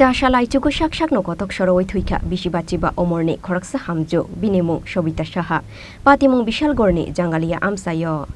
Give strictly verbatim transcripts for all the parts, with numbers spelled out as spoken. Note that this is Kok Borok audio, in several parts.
Chasal aichugo sak sakno kotok sorowi thwikha bisi bachiba omorni khoroksa hamjwk, bini mung Sobita Saha, patimung Bishalgorni Jangalia amchaio.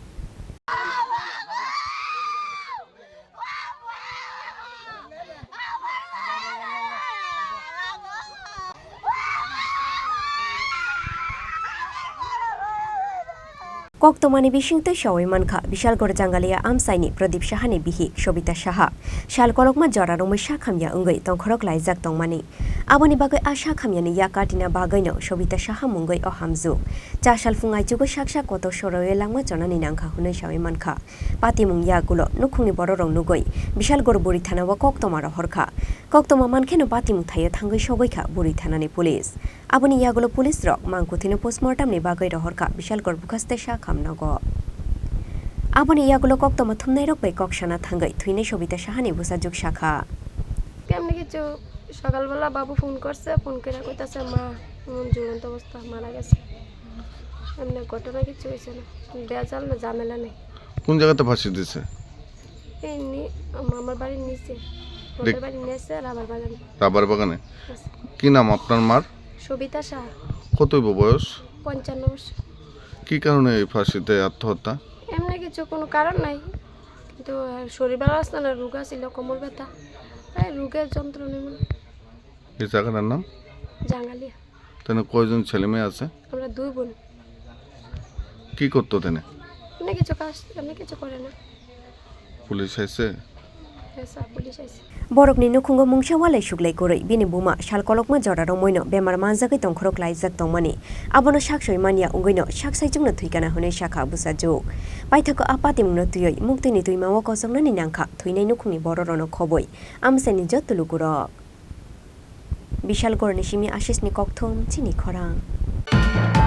Koktwmani bisingtwi sawi mankha Bishalgor Jangalia amchaini Pradip Sahani bihik Sobita Saha. Sal kolokma jora romwi sak hamya wngwi tongkhorok laijak tongmani. Aboni bagwi a sak hamyani yak katina bagwino Sobita Saha mungwi o hamjwk. Chasal phung aichugo sak sak kotor sorowi langma chonani nangkha hwnwi sawi mankha. Patimung yagulo nukhungni bororok nugwi Bishalgor buri thanao koktwma rohorkha. Koktwma mankheno patimung thaio thangwi sogwikha buri thanani police. Aboni yagulo police rok mangkwthwino postmortem ni bagwi rohorkha Bishalgor bwkhaste sak hamnogo. Aboni yagulo koktwma thumnairok bai kok sana thangwi thwinai Sobita Sahani bwsajwk sakha. Kemni kichu sokalbela babu phone korse, phone kore koitase, "Ma, emon jhulonto obostha, mara gese." Emni ghotona kichu hoise na, bejal na jhamela nei. কোন জায়গাতে ফাঁসি দিছে? এই নি-, আমার বাড়ির নিচে, দেখ- ওদের বাড়ির নিচে রাবার বাগান। রাবার বাগানে? Yes। কি নাম আপনার মার? সবিতা সাহা। কত হইব বয়স? পঞ্চান্ন বছর। কি কারণে এই ফাঁসিতে আত্মহত্যা? এমনি কিছু কোনো কারণ নাই, কিন্তু শরীর ভালো আসছে না, রোগ আছিল, কোমর ব্যথা, এই রোগের যন্ত্রণায় মনে হয়। এই জায়গাটার নাম? জাঙ্গালিয়া। তেনে কয়জন ছেলে মেয়ে আছে? আমরা দুই বোন। কি করতো তেনে? এমনি কিছু কাজ, এমনি কিছু করে না। পুলিশ আইছে? হ্যাঁ স্যার, পুলিশ আইছে। Borokni nukhungo mungsa walai suklai kwrwi bini buma sal kolokma jora romwino bemar manjagwi tongkhorok laijak tongmani. Abono sak soi manya wngwino sak saichungno thwikana hwnwi sakha bwsajwk. Paithago a patimungno twiwi muktwini twimao kochoknani nangkha thwinai nukhungni bororokno khobwi amchaini joto lukurok. Bishalgorni simi Ashishni kokthum chini khorang.